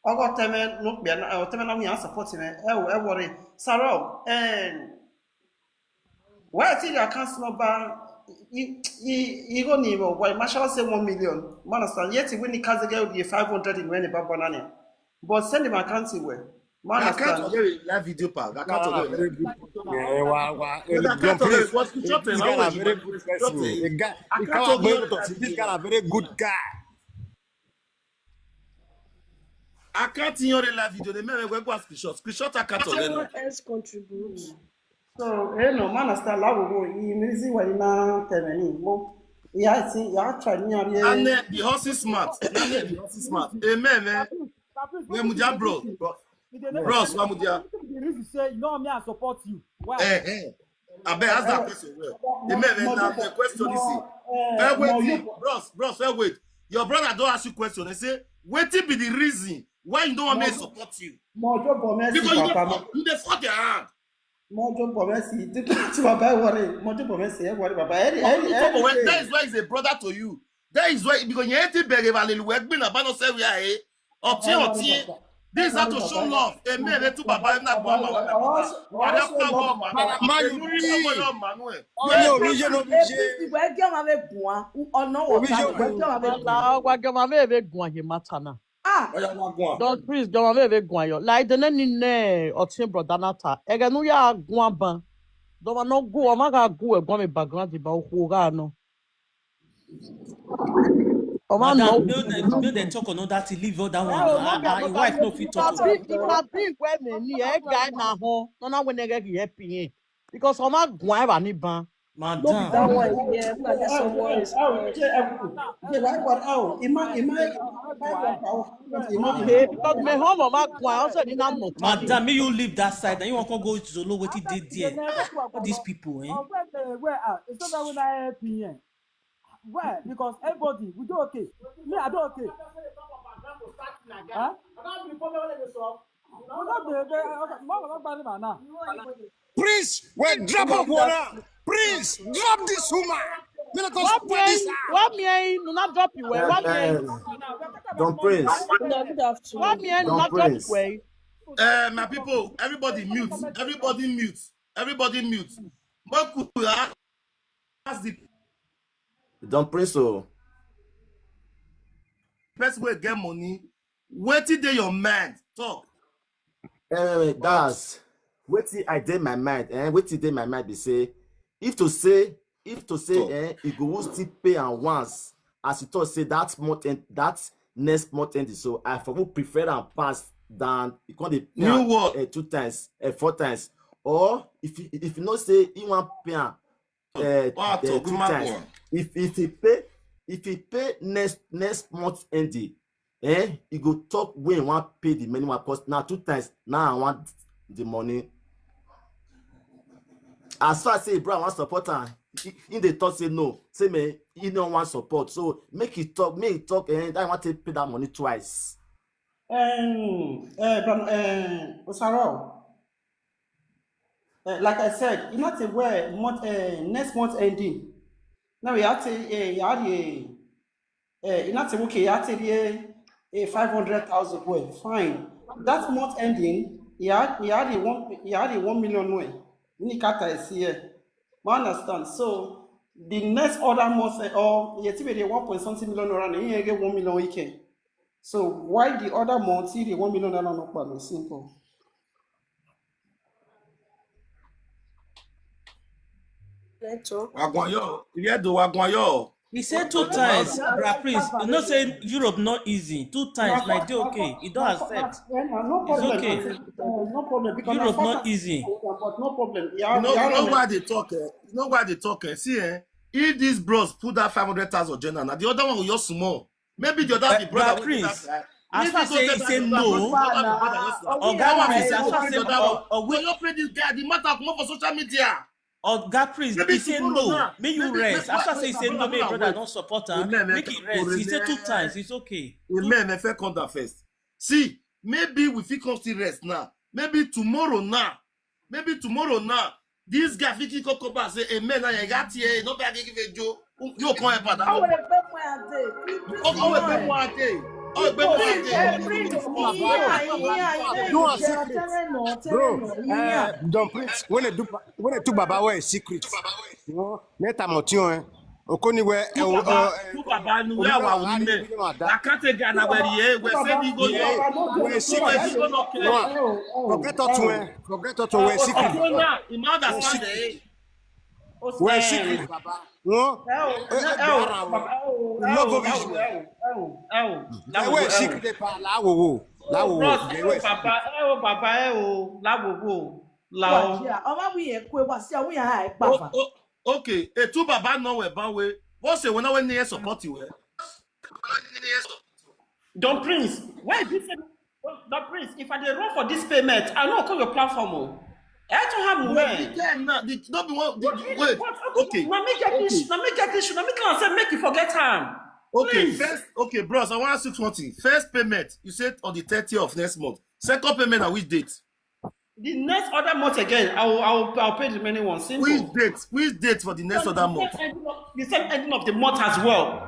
Ogo teme no be na o teme na we support me. E o e worry. Saro, eh, why see the account number? He he he go need why Marshall say one million. Man understand? Yet he win the case again with five hundred in when the baba nani. But send him account he way. Man understand? Very live video pa. I can't talk very good. Yeah, wow, wow. I can't talk very what you shot. This guy a very good person. The guy, he can't talk very good. This guy a very good guy. Account in your live video, the men will go screenshot. Screenshot account already. Else contribute. So, eh, no, man, I start love go. He easy when you now tell me. Mo, yeah, see, yeah, try me. And uh, the horse is smart. And uh, the horse is smart. Amen, man. When Mudia bro, bro, bros, when Mudia. The reason say, you know me, I support you. Why? Eh, eh. I bet ask that question well. The men, man, now the question is, eh, wait, bros, bros, eh, wait. Your brother don't ask you question. They say, what be the reason why you don't want me to support you? Mojo Bomesi, because you dey fuck, you dey fuck their hand. Mojo Bomesi, the papa worry. Mojo Bomesi, eh, worry, papa. Any, any, any, that is why he's a brother to you. That is why, because you ain't beg him a little work, been a banner say we are, eh? Otin, otin. This is how to show love. Amen. Let to Baba na Baba. Why you be? Oh, no, we no be. Ọ̀nà wọ̀ ká wọ́n jọ máa fẹ́ gun àyè mátà náà. Ah, Don Chris, jọ máa fẹ́ gun àyọ̀. Láì dẹ́nẹ́ ní nẹ́ ọ̀tí brọ̀dá náà ta. Ẹ̀gẹ́ nu yà gun àbá. Dọ̀mà náà gun, ọmọ ká gun ẹ̀gbọ́n mi background ìbá òkú ọ̀gá náà. Ọmọ náà. Madam, no dey no dey talk another thing, leave all that one. Your wife no fit talk. If I be where me ni ẹ guy na ho, no na when ẹ get help yẹn. Because ọmọ gun ẹ bá ní ban. Madam. That one, yeah, but that's a worry. Okay, because me home ọmọ gun ẹ, also ní na mọ̀. Madam, may you leave that side. And you want to go to Zolo, wetin dey there? Ah, all these people, eh? Why? Because everybody, we do okay. Me, I do okay. Huh? Una dey dey. Mama no buy na. Prince, well, drop up one now. Prince, drop this woman. Make us Wa spoil this mie, house. wa mie, una drop iwe, wa mie, Eh, Don Prince, wa mie, Don una drop Prince. Iwe. Uh, my people, everybody mute. Everybody mute. Everybody mute. Make we ask the Don Prince, oh, person wey get money. Wetin dey your mind? Talk. Eh, that's wetin I dey my mind. Eh, wetin dey my mind be say, if to say, if to say, eh, e go still pay am once, as you talk say that month end, that next month end, so I for would prefer am pass than you come dey pay New am word. Eh, two times, eh, four times, or if you, if you know say he wan pay am eh, Wa eh, talk, two ma times, go. if if he pay, if he pay next next month ending, eh, he go talk when he wan pay the money, because now two times now I want the money. As far as say bro, I wan support am. He, he dey talk say no, say me he no wan support. So make he talk, make he talk. Eh, I want to pay that money twice. Um, uh, but, uh, Osaro, uh, like I said, you know the way month, uh, next month ending. Now you have to, uh, you have the, uh, you know the okay, you have to the, uh, five hundred thousand. Well, fine. That month ending, you had, you had the one, you had the one million way. Nikata is here. I understand. So the next other month, uh, or you have to be the one point something million around, you get one million weekend. So why the other month, see the one million naira not pay? Simple. Network. Wagwan yo. You hear the wagwan yo? He said two times, Bra Prince. You know, say Europe not easy. Two times, like, they okay. He don't accept. No It's problem. okay. Uh, no problem. Because Europe na not four easy. But no problem. You know, you know why they talk? Eh? You know why they talk? Eh? See, eh? If these bros put that five hundred thousand general, now the other one will just small. Maybe the other Eh, the brother Bra will do Prince, that. Eh? as If far he go say take he that say brother, no, the other one will do that. Oga That one Prince, will as far go say the other one. oh, When you pay this guy, the matter come up for social media. Oga Prince, Maybe he say tomorrow no. now. Make you Maybe rest. wait, After wait, say he wait, say no, brother, make brother wait. Don't support her. Amen. Make he rest. He say two times. It's okay. Amen. If I come down first. See, maybe we fit come still rest now. Maybe tomorrow now. Maybe tomorrow now. This guy fit come come back say amen. Now you got here. No bag give a joke. You come help her. Awo egbe mu ade. Oh, oh, egbe mu ade. Oh, egbe mu ade. Do a secret. Bro, uh, Don Prince, when they do, when they do Baba wear a secret. You know, let am out, you know. Okoni we Two baba, two baba nu ya wa wi me. Akate ga na we ye, we say di go yo. We secret. Forget to eh. Forget to we secret. Okona, you no understand eh. We secret, Baba. No. No go vision. Oh, We secret pa la wo wo. La wo wo. Baba, eh, oh, Baba, eh, oh, la wo wo. La wo. Ọmọ mi yẹn kú ẹ wá sí àwọn yàrá ẹ pàfà. Okay, e two baba no we ban we. What say when I when near support you? Don Prince, why is this? Don Prince, if I dey run for this payment, I no come your platform. Oh. I to have Wait, money. the guy now, the, no be one. The, the, wait, okay. Na me get this. Na me get this. Na me come say make you forget am. Okay, Please. First, okay, bros, I want to ask you something. First payment, you said on the thirtieth of next month. Second payment, at which date? The next other month again, I will, I will, I'll pay the remaining one. Simple. Which date? Which date for the next So other the month? same ending of, the same ending of the month as well.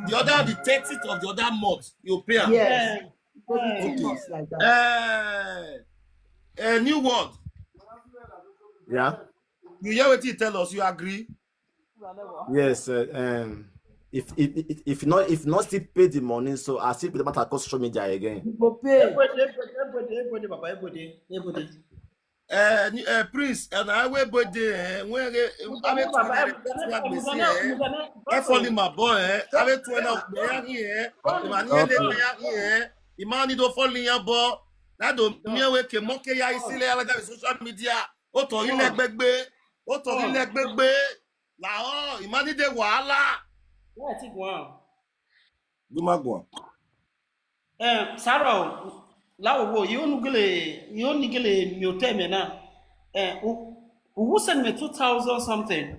The other, the thirtieth of the other month, you pay am. Yes. Yeah. Two months like that. Eh, a new word. Yeah. You hear what he tell us? You agree? Yes. Uh, um, if if if if not if not still pay the money, so I still put the matter across social media again. You go pay. Everybody, everybody, everybody, everybody, Baba, everybody, everybody. Uh, ni- uh, Prince, and I will be there. Eh, when eh, I will try to get what we see. Eh, I fall in my boy. Eh, I will try now. They are here. The man here, they are here. The man need to fall in your boy. That don't mean we can mock ya. You see, like that social media. O to ile gbegbe. O to ile gbegbe. La oh, the man need the wahala. Where I take one? Do my go. Eh, Sarah, la wo, you only gele, you only gele mi o tell me now. Eh, who, who send me two thousand something?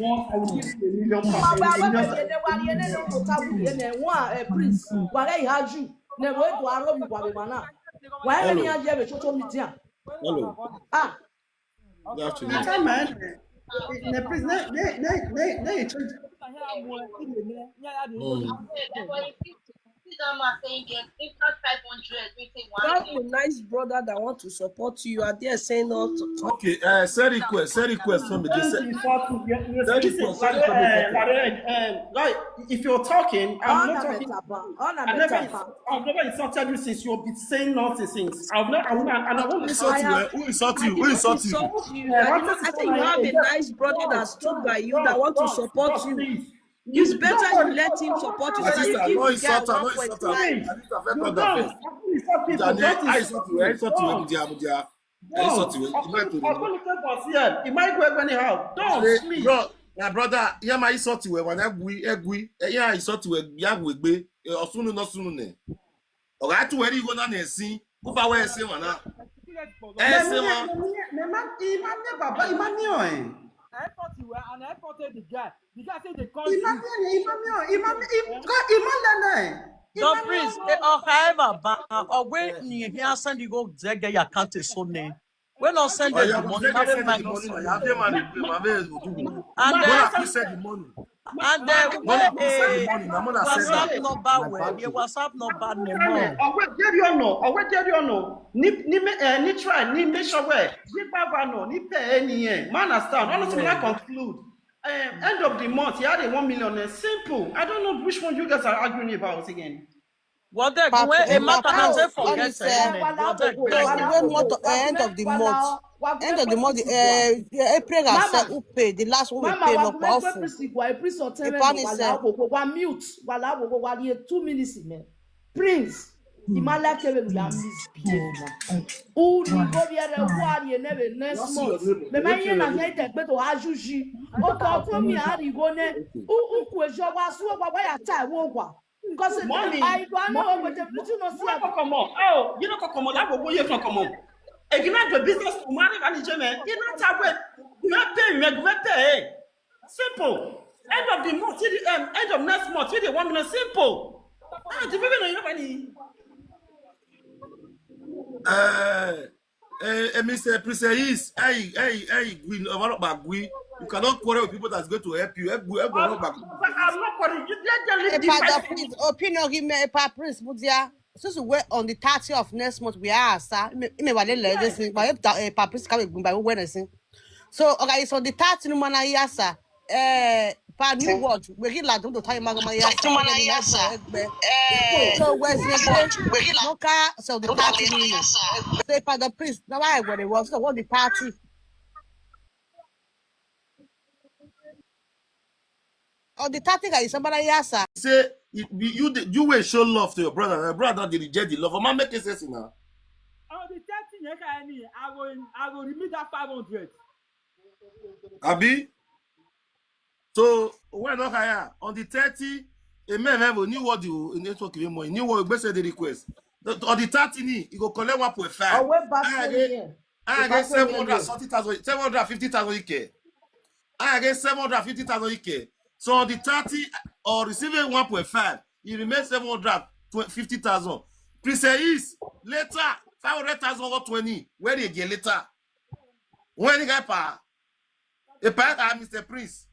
month, I will give you a million pounds. Wa wa wa ye ne wa ye ne ne ko ta wu ye ne wa eh, Prince. Wa le ya ju. Ne wo do aro mi wa be mana. Wa ye ne ya je be social media. Hello. Ah, Good afternoon. Ata man. Ne, please, ne, ne, ne, ne, ne, change. Mm. That's the nice brother that want to support you. You are there saying not to talk. Okay, uh, send request, send request from the Don't send, insult me. You, you, Send listen, request, send Lare, request. uh, Lare, um, guy, if you're talking, I'm on not a talking. meta pa, on a I never, meta ins- pa. I've never insulted you since you've been saying nonsense since. I've not, I won't, and I won't Who insult you? Eh? Who insult you? Who insult you? Insult you. I, don't- I think you have a nice brother that stood by you that want to support you. It's better you let him support you. My So that sister, you no give the guy insult her, no one insult point her. five. I need to affect You other don't. First. How can you insult people? Jane, Don't I insult you, I insult you, insult. Jane, Jane. I Don't. insult you. You might do. Ọkùnrin kan bọ̀ sí ẹ̀, it might go anywhere. Don't, Say, please. Bro, my brother, yeah, my insult you when I gui, I gui, yeah, insult you, yeah, we gbe. Osunu no sunu ne. Oga tu where you go na ne si. Who ba where say man na? Eh, say man. Mema, ima ne baba, ima ne o eh. I fought you well and I fought the guy. The guy said they called Ima you. ne, ima ne o, ima ne, im- God, ima ne ne. The priest, eh, oh, however, but uh, oh, when you hear send you go zege your account is so name. When not send Oh, the yeah, money, they not send my the money. Like, I have money. My man is do. And When then I send the money. And then When I when send the eh, money, my mother send WhatsApp that. number My well, your banking. WhatsApp number name. Ọwọ́ jẹ́rìí ọ̀nà, ọwọ́ jẹ́rìí ọ̀nà. Ní, ní, mé- eh, ní try, ní make sure where. Nígbà bá nà, ní pay ẹ nìyẹn. Man understand. Honestly, I conclude. Um, end of the month, he had a one million. Eh, simple. I don't know which one you guys are arguing about again. What the Papa, when a eh, matter Papa, I say all forget is, eh, eh, Papa, what the no, when month, eh, end of the month, end of the month, eh, eh, April has said who pay the last one we pay no powerful. Prince of Epani said, Wa mute. Wa la wo wa ye two minutes man. Prince. Imala kebe lu ya misbehave. Uri go biere wari enebe next month. Me ma ye na he te gbe to ajuji. O ko ko mi ari go ne. U u ku ejo wa su wa wa ya ta wo wa. Because I do not know what you know. Come on. Oh, you know, come on. That will go here from come on. Again, the business to marry and the gentleman. You not have it. You not pay. You not pay. Simple. End of the month, till the um, end of next month, till the one minute. Simple. Ah, the baby no you know money. Eh, eh, eh, Mister Princess, hey, hey, hey, Gwi, ọmọ ọlọ́pàá Gwi, you cannot quarrel with people that's going to help you. Help, help, ọmọ ọlọ́pàá Gwi. I'm not quarreling. You let them leave Hey, this Father, person. Please, Opino, give me a pa Prince Budia. Since we were on the thirtieth of next month, we are, sir. Me, me, wale le this thing, but if that, eh, pa Prince come with by Wednesday. So, okay, it's on the thirtieth, no man, yes, sir. Eh, pa new word. We get like don't time, man, yes, sir. So, where's the word? No car, so the thirtieth. Say, Father, please. Now I want it was so what the party. On the thirtieth, guys, somebody, yes, sir. Say you you dey- you will show love to your brother. Your brother dey reject the love. Am I making sense now? On the thirty yẹn ka ẹni, I go I go remit that five hundred. Abi? So when not higher on the thirty, a man have a new word you in network even more. New word gbese the request. The- On the thirty ni, you go collect one point five. Owe back I to get here. I get seven hundred something thousand, seven hundred fifty thousand ike. I get seven hundred fifty thousand ike. So on the thirty or receiving one point five, you remain seven hundred fifty thousand. Princess, later, five hundred thousand or twenty. Where they get later? When the guy pa? A pa, ah, Mister Prince.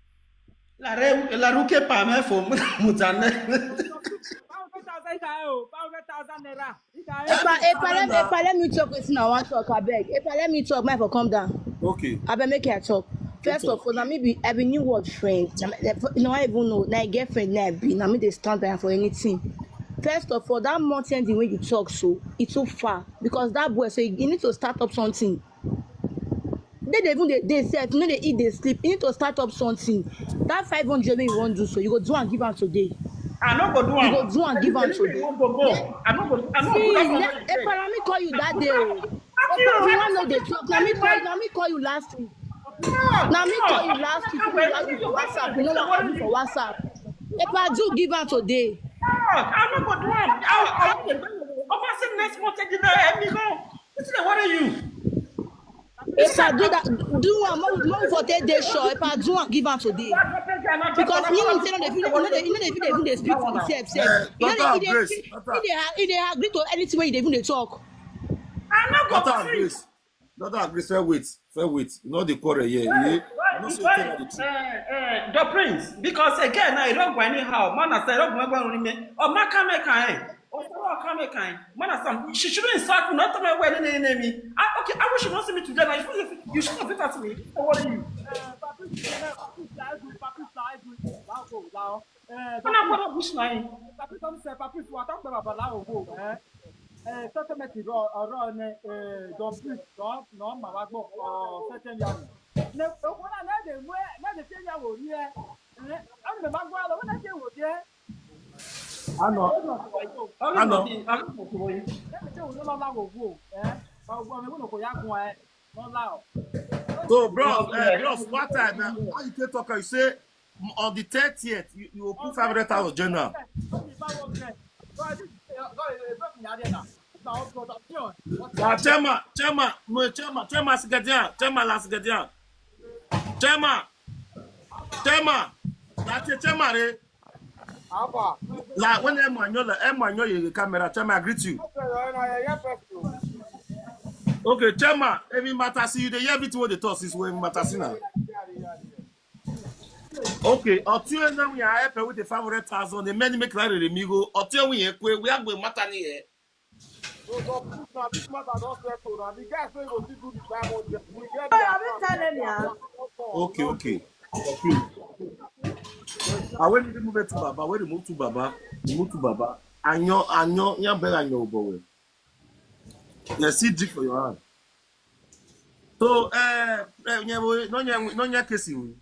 La re la ruke pa me fo mutane. Five hundred thousand ka o, five hundred thousand naira. Epa, Epa, let, Epa, let me talk wetin I wan talk, abeg. Epa, let me talk, my for come down. Okay. Abeg, make I talk. First of all, na me be, I be new word friend. Na me- no, I even know. Na girlfriend, na I be. Na me dey stand by for anything. First of all, that month ending when you talk so, e too far because that boy say you need to start up something. They dey even dey dey sef, no dey eat, dey sleep. You need to start up something. That five hundred wey you wan do so, you go do am give am today. I no go do You am. go do am give am today. Go go. I no go. I no See, go do ne- that. Epa, na me call you that day o. Epa, you wan know the truth. Na me call, na me call you last week. Na me call you last week. You call me for WhatsApp. You know what I do for WhatsApp. Epa, do give am today. No, I no go do am. I I want to go. Omo say next month take the emi go. Wetin dey worry you? Epa, do that. Do am. Make we- make we for take dey sure. Epa, do am give am today. Because me, him say no dey fit, no dey, no dey fit even dey speak for himself. Sef. Eh, You know, Doctor he dey, Grace, he Doctor- dey, he dey agree to anything wey you dey even dey talk. I no go Doctor free. Grace, Doctor Grace, fair wait, fair wait. You know the quarrel here. You, you know say tell her the truth. Uh, uh, the prince, because again, I don't go anyhow. Man, I say, I don't go anyhow. Oh, man, come here, come here. Oh, come here, come here. Man, I say, she shouldn't insult me. Not tell me where the name me. Ah, okay, I wish you don't see me today. Now, you should, you should not fit at me. What are you? Papi, Papi, Papi, Papi, Papi, When I go to bush line. Papi, come say, Papi, what talk about Balawo go, eh? Eh, sentiment ro ro ne eh don please don no ma wa gbo o second ya. Ne o ko na na de mu e na de se ya wo ri e. Eh, an me ma gbo lo na se wo ri e. I know. I know. I know. Na de se wo lo la wo wo, eh. Ba gbo me wo ko ya gun e. No la o. So, bro, uh, bro, what time? Uh, how you take talk? You say on the thirtieth, you, you will put five hundred thousand journal. Now, chairman, chairman, no, chairman, chairman, Sigadian, chairman, la Sigadian, chairman, chairman, that's a chairman, eh? Alpha. Like when Emma, you like Emma, you the camera, chairman, I greet you. Okay, you're in a yes, yes, you. Okay, chairman, every matter see you, they hear everything what they talk is when matter see now. Okay, ọtí ẹ náà yà ẹ pẹ̀lú the five hundred thousand, the many make like the migo. Ọtí ẹ wíyẹn pé we are going matter ni ẹ. So, so, this man, this matter don't settle now. The guys say go still do the five hundred. We get Hey, I been telling ya. Okay, okay. I will remove it to Baba. Where remove to Baba? Remove to Baba. Anyo, anyo, ya bela anyo boy. You see drink for your hand. So, eh, eh, yeah, boy, no, yeah, no, yeah, kissing.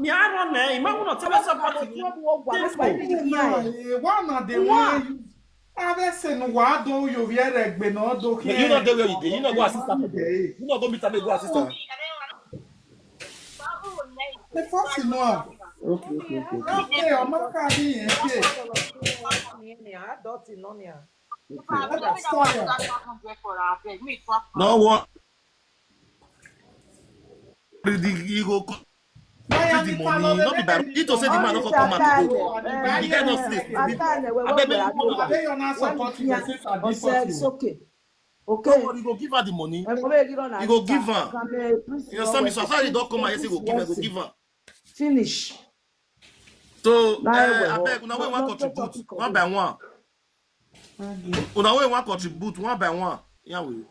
mi a run na, ima una tell us about it. Why not the one? I say no, why do you wear a gbe no do You not there where you dey. You not go assist her. You not go meet her, go assist her. The first you know. Okay, okay, okay. Okay, I'm not carrying it. Adult in on here. That's fire. No one. The, the, you go co- see the money. No be that. He to say the man no come come out to go. The guy no sleep. Abeg, make you Are they on our support? You say, "Sir, this Okay, person." okay. Okay. Nobody go give her the money. Ẹ mọ̀ bẹ́ẹ̀ kí lọ́nà You go give her. Can, eh, please, You know, me so I don't come and say go give her, go give her. Finish. So, Nah, uh, well, abeg, una wey no, wan no, contribute topic of one it. by one. Una wey wan contribute one by one. Yeah, we.